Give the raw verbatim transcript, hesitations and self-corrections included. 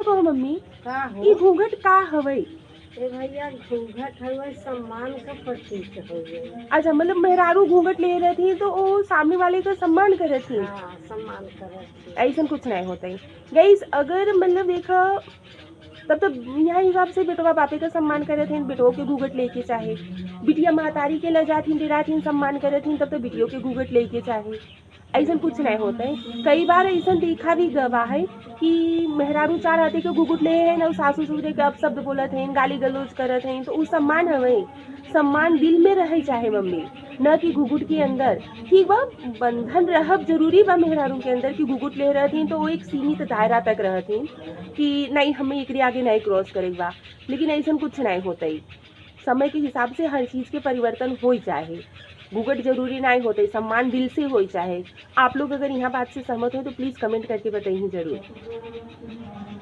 हो मम्मी, का हो? ई घूंघट का हवई? ए भैया, घूंघट हवे, सम्मान का प्रतीक हवे। अच्छा, मतलब मेहरारू घूंघट ले रहती तो वो सामने वाले का सम्मान करत थी। हाँ, सम्मान करत थी। ऐसन कुछ नहीं होता है गाइस। अगर मतलब देखा, तब तो यहाँ हिसाब से बेटवा बापे का सम्मान करत हैं, बेटवा के घूंघट लेके चाहे, बिटिया महतारी के लजात हिन, डेरात हिन, सम्मान करत हिन, तब तो बिटियो के घूंघट लेके चाहे। ऐसन कुछ नहीं होता है। कई बार ऐसन देखा भी गवा है कि मेहरारू चाह रहते कि घुघुट ले हैं ना, सासू ससुर के अपशब्द बोलत हैं, गाली गलौज करत हैं, तो उ सम्मान हवे। सम्मान दिल में रहे चाहे मम्मी, न कि घुघुट के अंदर। ठीक बा, बंधन रहब जरूरी बा मेहरारू के अंदर कि घुघुट ले रहत हैं तो वो एक सीमित दायरा तक रहत हैं कि नहीं, हमें एकरे आगे नहीं क्रॉस करे बा, लेकिन ऐसन कुछ नहीं होता है। समय के हिसाब से हर चीज के परिवर्तन होई चाहे, घुघुट जरूरी नहीं होते, सम्मान दिल से होई चाहे। आप लोग अगर यहाँ बात से सहमत हो तो प्लीज कमेंट करके बताइए जरूर।